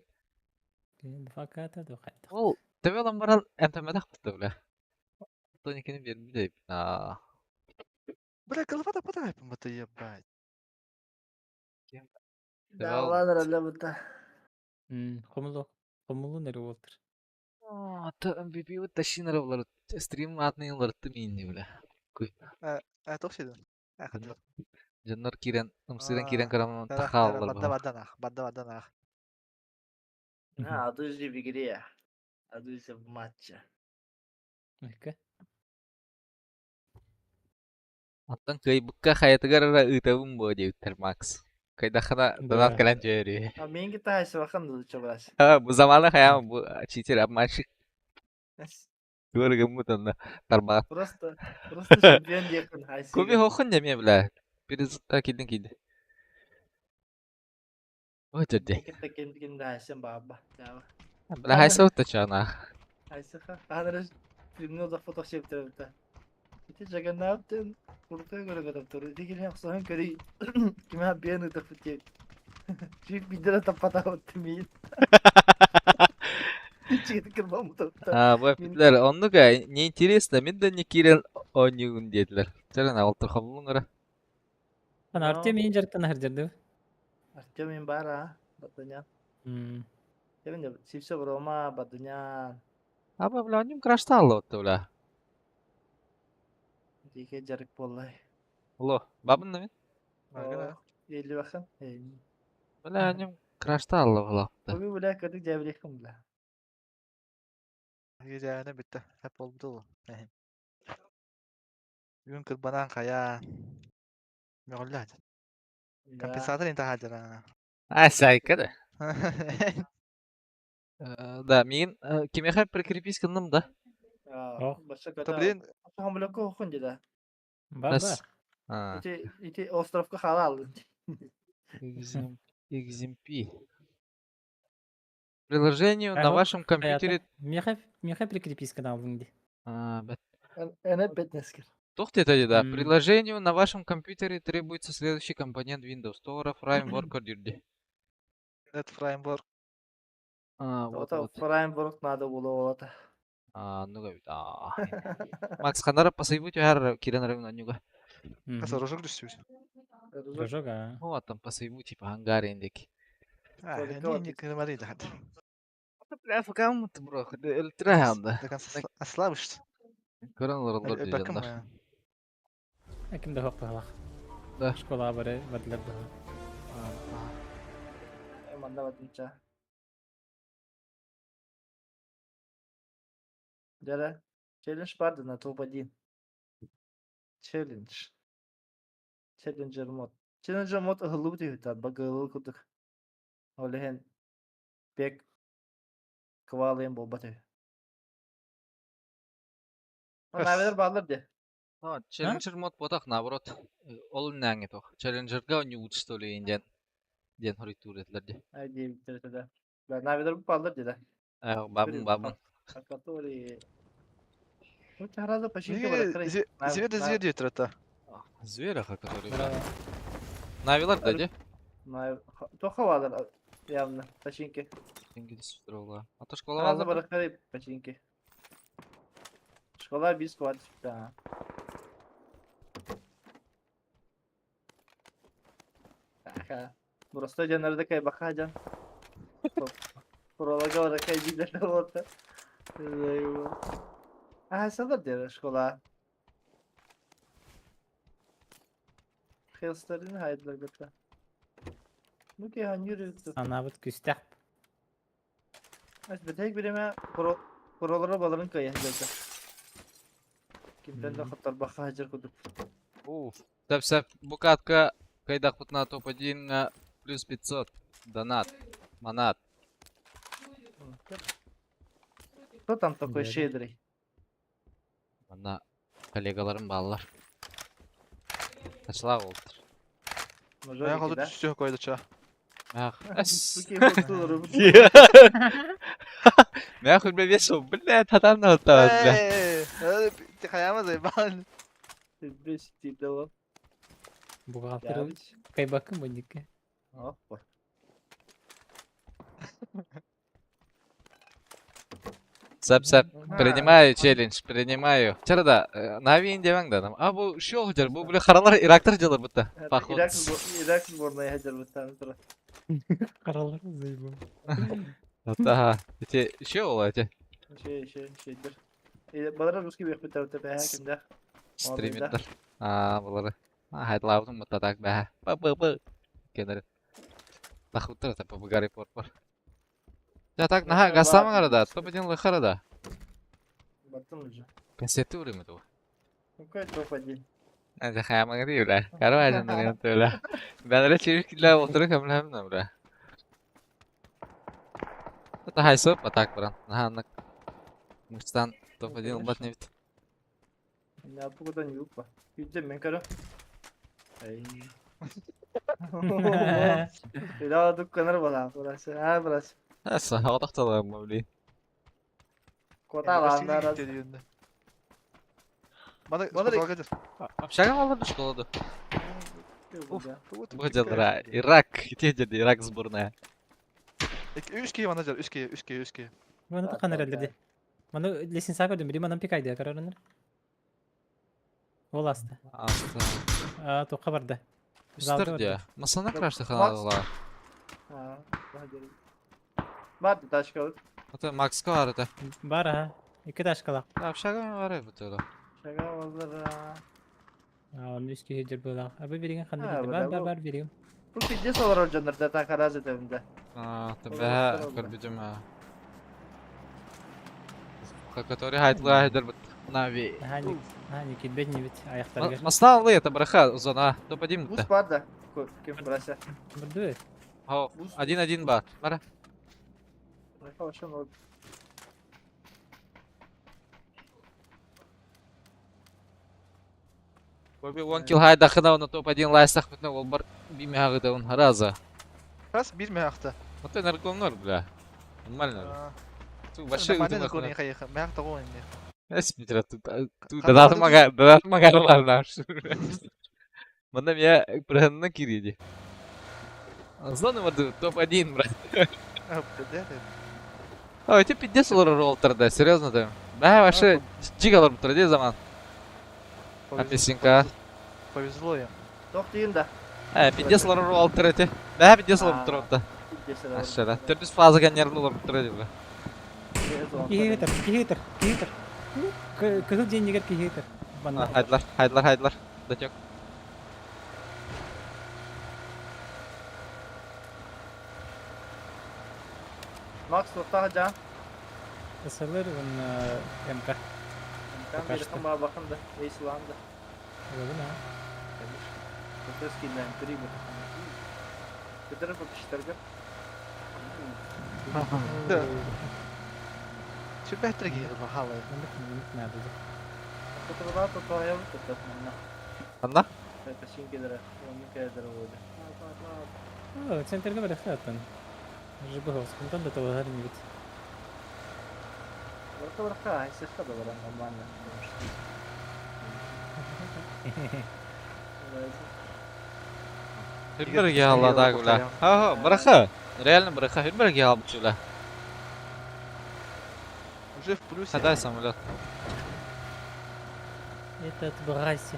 Факата духайда. Ол, төбе баран эмтемедах бутты, бля. Тоникini бербейт. А, Бля, голова да подай, это ебать. Да, ладно, бля, бутта. Хомулу. Хомулу нэрэ болтур. О, та MVP вот тащинара булар. Стрим атны уларытты минни, бля. Э, тохсидан. Э, хатыр. Жаннар кирен, ымсыран кирен караман Бадда тахаллар. бадда нах, бадда бадда нах. А, адузи в игре. Адузи в матче. Мөккө. Аттан кыйбыкка хаятыгар ытабын бу диэбиттэр Макс. Кайдахана донат Да. кэлэн дьөрү. А мен кита хайсыбахан да брас. А, бу заманы хаям бу читер обманщик. Көргөммүт онно тарбаат. Просто, просто чемпион диэхин хайсы. Куби хохун деме бля. Перез кидин киди. Ой дьэ. Китта ким ким да хайсын баба. Бля хайса утачана. Хайсыха. Ханыры стримни узак фото шептирбит. Ити жаганнаптын куртка көрө көтөп Ити килен соһун көрүй киме биэн ытык бит. Чик бидere таппата мин. Чик кырбам тапта. А, бу эпитлер оннуга неинтересно, мен да не кирен онюгун диэтилер. Чаран алтыр хомлуңара. Ан Артем иин жарыктан хыржырды. Артем мен бара, Бадуня. Кевин сипсе брома Бадуня. Аба бля, онюм крашталлы отты бля. Дике жарык боллай. Алло, бабын да мен? Маргана. Елі бақын. Бля, онюм крашталлы булапты. Бугу бля кадык жабрехым бля. Гезәне битте. Хәп булды ул. Бүгін кырбанан кая. Мөгөлләт. Компенсатор инте хаҗара. А, сайка да. Да, мин кимеха прикрепись кынным да. Ох. Баша То када. блин, Хамлоко хун деда. Бар бар. А, Ити ити островка хала алдын. XMP. Приложению на Ага, вашем компьютере. Меха меха прикрепись каналың ди. А, бэт. Эне бетнескер. Тух ты это да. М. Приложению на вашем компьютере требуется следующий компонент Windows. Тора Framework дирди. Net Framework. А, вот, Ота вот. фреймворк надо было болата. А, ну га а. Макс ханара пасайбут яр кирен район анюга. Каса рожок дүшсүз. Рожок а. Ну, там пасайбу типа ангаре индек. А, Только не вот не кырмары да. Бля, факам бро, элтраханда. До конца ослабишь. Көрөн олороллор Бакым. дижаннар. Аким да хок бахалах. Да. Школа бары бадлар баха. Манда бадынча. Дара, челлендж барды на топ-1. Челлендж. Челленджер мод. Челленджер мод ыһыллыбыт үһү багылы кудук. Олehen бек квалыйын болбат үһү. Навелер баалар де. Ну, челленджер мод ботах наоборот. Ол нәңе тох. Челленджерга не что ли инден. Ден хоритур этлер де. Ай диэбиттэр этэ да. Навелер баалар де да. Э, бабын бабын. Который... Ну, чараза почти Звезда звезда это. Звераха, который, бля. Браво. Навилар да, де? Тоха баалар явно, починки. А то школа Сразу баалар. барахтары починки. Школа без квад, да. Аха. Просто дьоннорда кайбаха дьон. Пролога барака дилер болта. А, салар дер школа. Хелстарын хайдлар гата. Ну ки ханюр. Санаабыт күстэх. Ас бетек биреме пролора баларын кая дерде. Кимден да хаттар баха хажар кудук. Уф. Сәп сәп, бу катка кайдахпытына топ-1 плюс 500. Донат. Манат. Кто там такой Да. щедрый? Манна коллегаларым бааллар. Тачла болтыр. Мен Мажорики, холду да? түстү койду ча. Ах. Суки, вот тут, Мен хурбе весу, блядь, татан да бля. Эй, ты хаяма заебал. Бес дала. Бухгалтер кайбакын бандикке. Опа. Сәп сәп, принимаю челлендж, принимаю. Чарада, Нави индеваң да. А бу шо хажар, бу бля харалар Ирактар делар бутта. Поход. Ирак, Ирак сборная хажар бутта. Каралар заебал. Ага. Эти шо ола эти Şey şey şeydir. Балара русский бек битер өтө кимде. стримердер. А, булары. А, хайдлабытым бутта так бә. Ба ба ба. Кенер. Тахуттар это по Гарри Поттер. Я так, наха, гасама гарада, топ-1 лыхарада. Баттым уже. Кассеты урым это. Какой топ-1? Анжа хаямага дии бля. Карва ажандар бля. Бәләре чирик килә отырып һәм һәм бля. Это хайсып атак баран. Наха аннык. Мустан топ-1 улбат небит. Не апугудан юпа. Yüzde мен көрө. Эй. Ила дукканар бала, бурасы. А, бурасы. Аса, хавтахтала мабли. Кота ландар. Мана Мана- спортзалга кел. Общага алды школада. Уф. Бу жадыра Ирак, ите жады Ирак сборная. Үч кие мана жар, үч кие, үч кие, үч кие. Маны Да, тукан да, эрелерди. Маны лесенса көрдүм, бiri манан пикайды карарыныр. Ол асты. Аста. А, тоққа барды. Залда Үстер барды. дия. Масана крашты Макс. ханалар. Бар ташка. Ата Макска бар это. Бар, аха. Эки ташкалак. Общага бар бу төла. Шага олар. А, оны үскө жер була. Абы берген А, кандай кетти. бу Бар, да бар, бу. бар берген. Бу пиздец олар жондар та караз этемде. А, Ол табә олар. көрбүдүм. Который хайтлы хайдер бут. Нави. Аха, не, аха, не кетпет не бит аяктарга. Масна алды это браха зона. Топ-1 Бус бутта. бар да. Ким бурасы. Бирди. Хо, Бус. 1-1 бар. Бара. Хорошо, но Боби 1 килл хай дахына оны топ-1 лайсах бутна ол бар биме хагыда он хараза. Раз бир мягта. Вот это наркомнор, бля. Нормально. Ту вообще Нормально удумах. гонин хайха. Мягта гонин. Эс битра тут ту Хата дадат барды мага дадат магарлар наш. Мында я прыгнына кириди. Зона барды топ-1, брат. А, блядь. А, эти пиздец олар роллтер да, серьезно там. Да, вообще жигалар бутыр де заман. Апесинка. Повезло им. Тоқтайын да. Ә, пиздец олар роллтер эти. Да, пиздец олар бутыр да. Пиздец олар. Ашара. Төрдүс фаза ганнерлы олар бутыр де. Кихитер, кихитер, кихитер. Кызыл деньгер кихитер. Бана. Хайдлар, хайдлар, хайдлар. Датек. Макс тоқтаға жан. Ысылыр, он МК. Kan Пока bir что. kan bakın da. Eysilandı. Oldu ha. Көтөс килен три бу. Көтөрө бу Да. Şu бәтер кие бахалы. Надо. Көтөрө то тоя бу көтөр. Анда? Это шинкелere, onun келдere oldu. О, центрге бар хаттан. Жибы хос, да того не бит. Барка барка, айсыхта да бар нормально. Хүрберге алладаг бля. Ха, браха. Реально браха. Хүрберге албычы бля. Уже в плюсе. Хадай самолет. Это отбрайся.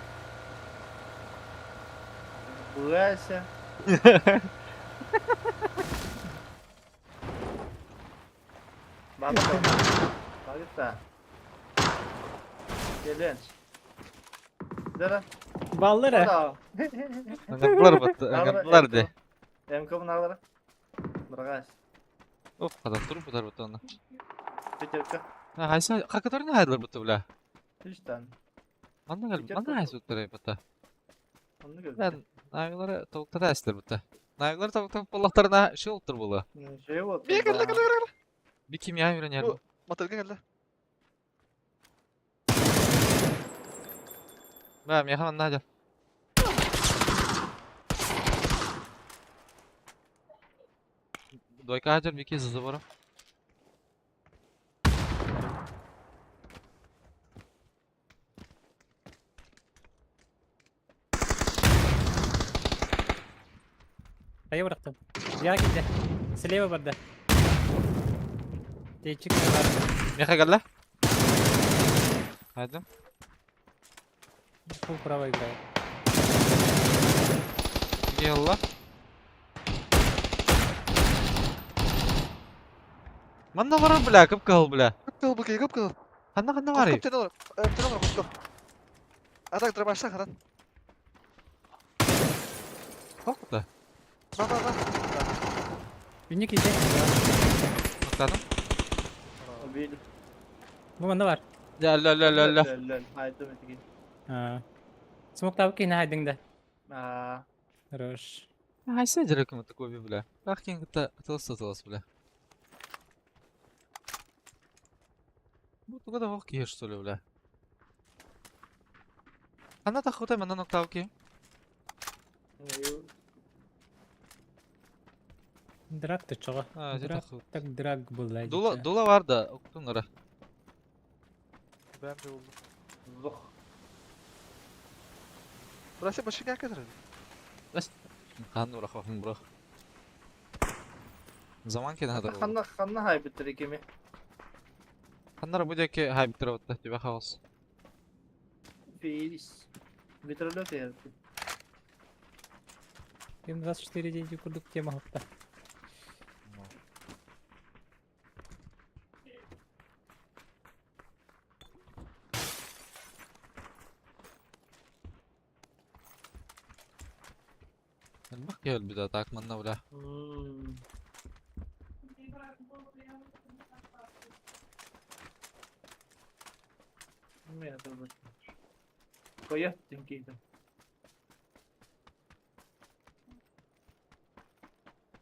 Бугайся. Бабка. Багыта. Келен. Дара. Баллары. Да. Ыңгырдылар бытты, ыңгырдылар де. МК буналары. Быргас. Оп, када туруп бутар бытты оны. Пятерка. Хайса, какатар не хайдылар бытты бля. Үч тан. Манна кел, Пятерка. манна хайсы уттар бытты. Онны көрдүм. Ben Navi'lere tavukta da esler bitti. Navi'lere tavukta Allah'larına şey oldur bu. Şey oldu. Bir gel gel gel. Bir kimya öğrenelim. Bu- Motorga geldi. Ben yahan hadi. Двойка hacer bir kez hızlı varım. Kaya bıraktım. Ya gitti. Слева барда. Течик бар. Меха gel la. Hadi. Пол право играет. Yallah. Manda var bля, кып кыл бля. Кып кыл бу кып кыл. Ханна ханна var. Кып тен олар. Тен олар кып. Атак дробашта хадан. Koktu. Ба ба ба. Günlük izle. Bakalım. Убили. Bu bende var. Ya la la la la. Lol. Haydi metigi. Ha. Смок табы кейін хайдыңда. Аа. Хорош. Хайса жерекім такой бля. Бақ кейін кыта тылыс тылыс бля. Bu тугада ох киеш что ли бля. Ханна тахутай манна ноктау ки. Драк ты чого? А, же Драк таху. так драк был. Дула дула бар да октуңара. Ben de oldu. Зох. Burası başka gel kadar. Хан урах вахын бурах. Заман кен хада. Ханна ханна хай биттер кеми. Ханнара бу деке хай биттер отта тибе хаос. Фирис. Вертолет я. М24 деньги курдук тема хопта. Бак кел бида так манна бля. Мен турбут. Коя тинкейдим.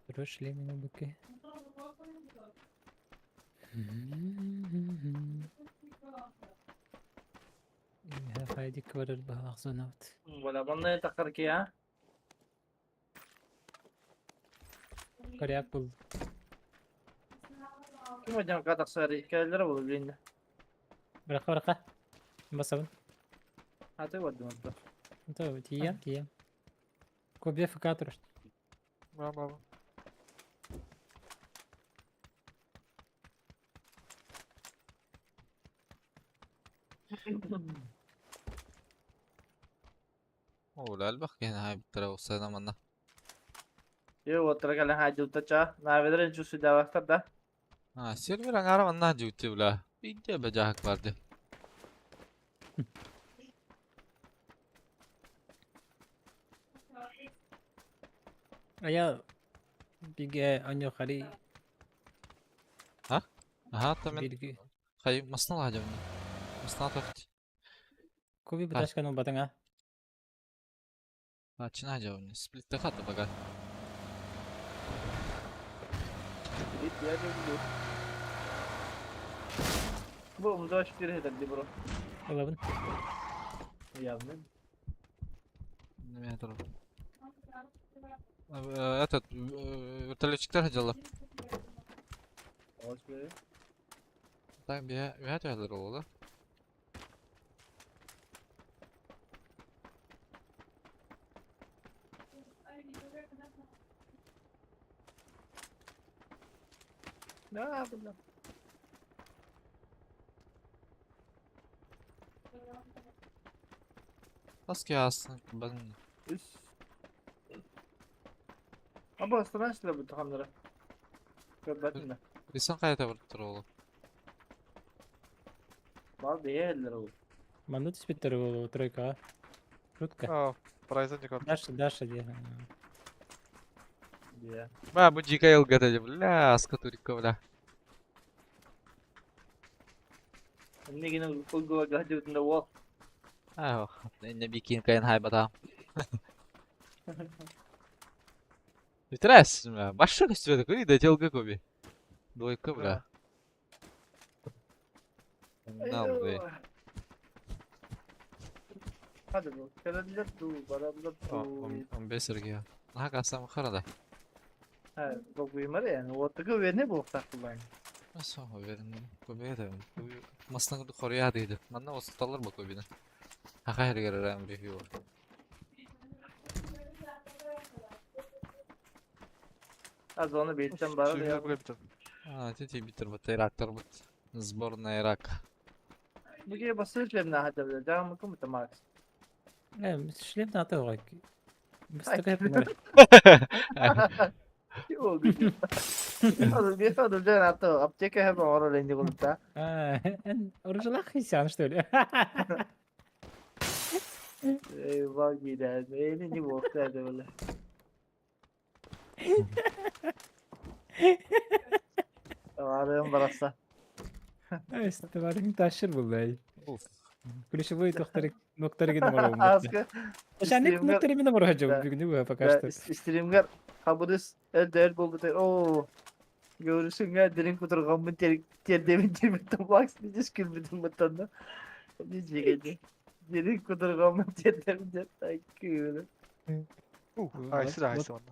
Хорош ленин быки. Хайди кварыр балақ зонаут. Вала манна тақар ки а? Коряк был. Ким одям катақ сары келдер бол билинде. Брака брака. Басабын. Аты вадым отта. То тиям тиям. Кобе ФК тур. Ба ба. О, лал бак кен хай биттер осана манна. Yo оттара кален хай жултача. Наведер чусу давақтар да. А, сервер аңара манна жүтти бля. Бидде бежак барды. А я биге анё хари Аха, та мен бирги. хай масна лажам. Масна тохт. Коби буташка ну батаңа. А, чина жавны. Сплит тахата бага. Бит я жулду. Бу умда шүтер хедер ди бро. Олабын. Явны. Неме тур. Этот вертолетчиктер хажала. Ос бе. Так бия бия төһөлөр олду. Да, бля. Таски астын бен. Үс. Аба астынан бу туханнара. Көрбәтин да. Исан кайта барып тур ол. Бар бейелер ол. Манна түспүттэр буолуо тройкаҕа. Шутка. А, Прайзен не көрдüm. Даша, Даша диye. Дия. Ба бу дикая ЛГТ, бля, аска турикка, бля. Эмнегин кулгуга гаджетында ол. Ах, не бикин кайын хайбата. Витрас, баша көстүбөтө көй да телге көби. Двойка, бля. Нал, бля. Hadi bu. Kelediler du, baradılar du. 15 эрге. Наха касам харада. Ha, bu buyumar yani. Оттыгы верне bu тақылайн. Асо, уверен, көбе да. Масна хория дейди. Манна осыталар бу көбине. Хаха эргер рам ревью. Az onu bilsem bana Сүйгілер ya. бұға бітір. А, ти битер бут Ирактар бут. Сборная Ирак. Буге басыр шлемна хада бile. Жамы кым тамакс. Шлем на то гак. Быстро хеп О, güzel. Oğlum bir oğlum can attı. Аптека hep orada rengi kulutta. Оружалах хисян, что ли? Eyvah gider. Elini bokta böyle. Varım barasa. Товарищ ташыр был, Уф. Ключевой доктор доктор гидем ором. Аска. Шаник доктор именно Да. морожу, бүгүнү пока что. Стримгер kabırız el değer buldu der. Oo. Görürsün ya derin kuturgamın ter ter demin ter box bir kürbüdüm batanda. Ne geldi. Derin kuturgamın ter demin ter. Ay küyle. Айсы да айсы онда.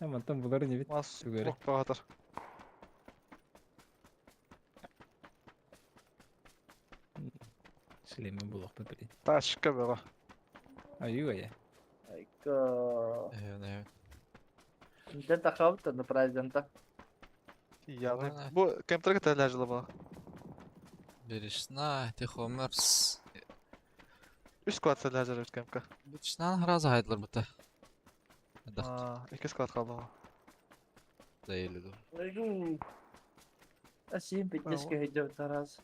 Tamam там булар не бит. Мас Түгәрі. лок бағатыр. Шлемі булок блин. Ташка бара. Аю я. Айка. Э, Den takabıt da prezidenta. Яғни. Ана. Бу компьютерге тәлі жылы бала. Беришна, Тихомерс. Үш склад тәлі жылы өт кемпке. Бутшнан храза хайдлар бута. Да, А, Екі склад қалды ғой. да или Айгу. Asim bitmiş ki hicab taraz.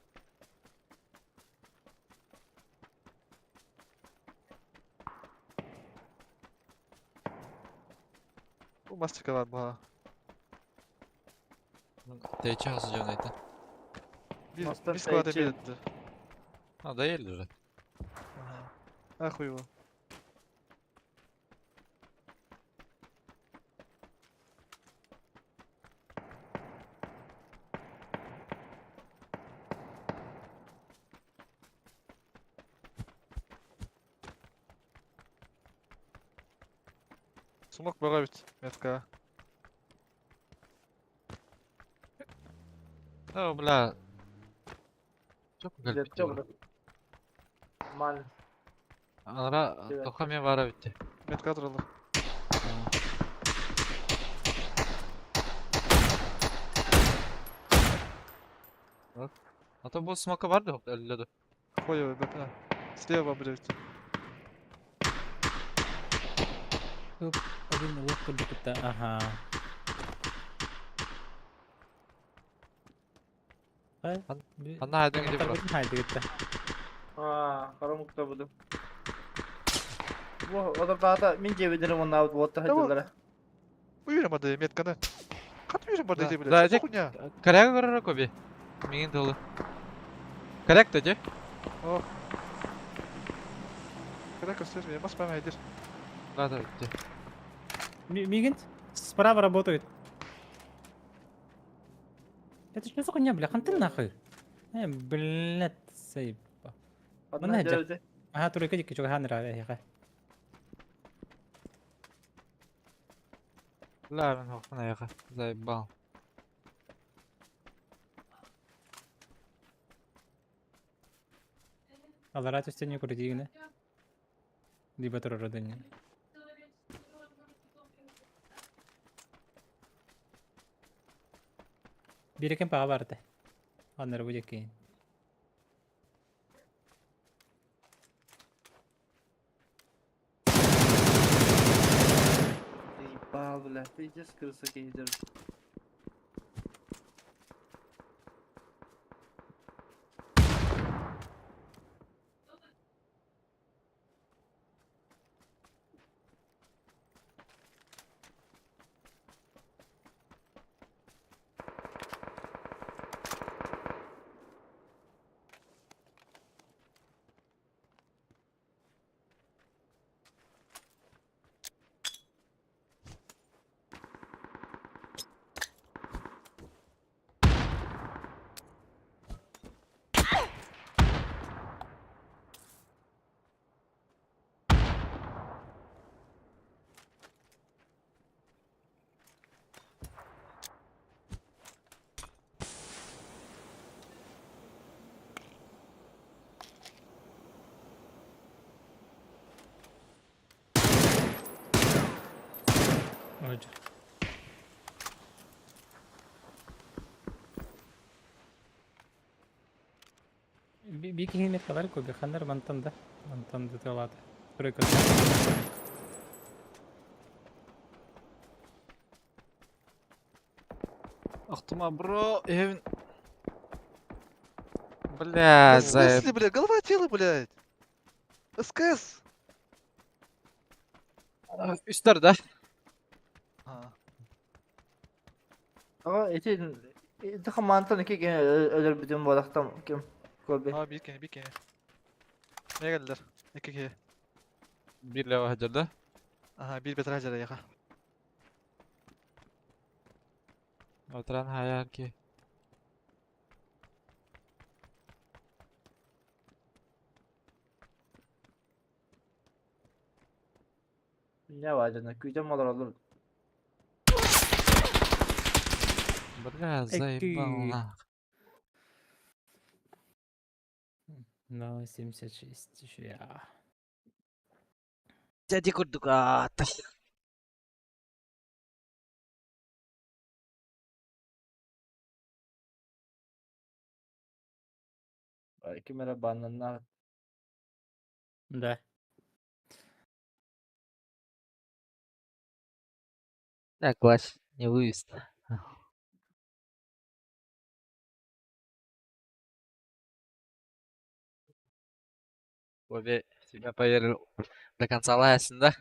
Бу мастика бар бұға. Тейче хасы жонайта. Bir, Мастер bir склад тәйче. берді. А, да или Ахуево. Сумок бара бит, метка. О, бля. Çok Çok garip. Mal. Анра Evet. тохаме бара битти. Метка туралы. А то бу смока барды элледи. Хуево, бепна. Слева блядь. Один лох курдук Ага. Анна хайдын гидеп бар. Хайды гитте. Aa, karamukta buldum. Bu o da daha da mince bilirim onlar bu otta Tamam. hacılara. Уйрмады метканы. Кат уйрмады Да, деп да, блядь. тек- Хуйня. Коряга көрөр коби. Миңин толы. Коряк да же? Когда көстер, мен баспам айдыр. Да, да, битти. Мигент справа работает. Это что за хуйня, бля? Хантын нахуй. Блядь, сейп. Adnan hacı. cevdi. Ага, тройка дикки чуга ханра, яха. Бля, мен хохмана яха. Заебал. Алара түстене көрдигине. Либо турородыне. Биир кемпаҕа барда. Аннары бу диэки. Ебал, бля, пиздец, крыса кейдер. Биир киһи меткалар кубиханнар мантан да мантан да тылаата. Тройка. Ахтыма, бро, эвин. Бля, В за... смысле, бля, голова тело, блядь. СКС. Үстер, да? А, Ama eti eti хамаантан iki өлөрбүтүм буолахтам ким Коби. а, биир кини, биир кини. Не келдилер? Икки киһи. Биир лева хаджар, да? Ага, биир бэтэрээ дьарайаха. Отран хаярки. Ne var canına? Kүйден malар olur. Бля, заебал нах. Ну, 76 еще я. Дяди курдука. Ким эрэ баннаннаах Да. Да, класс, не вывез. Обе тебя поверил до конца лаясын, да?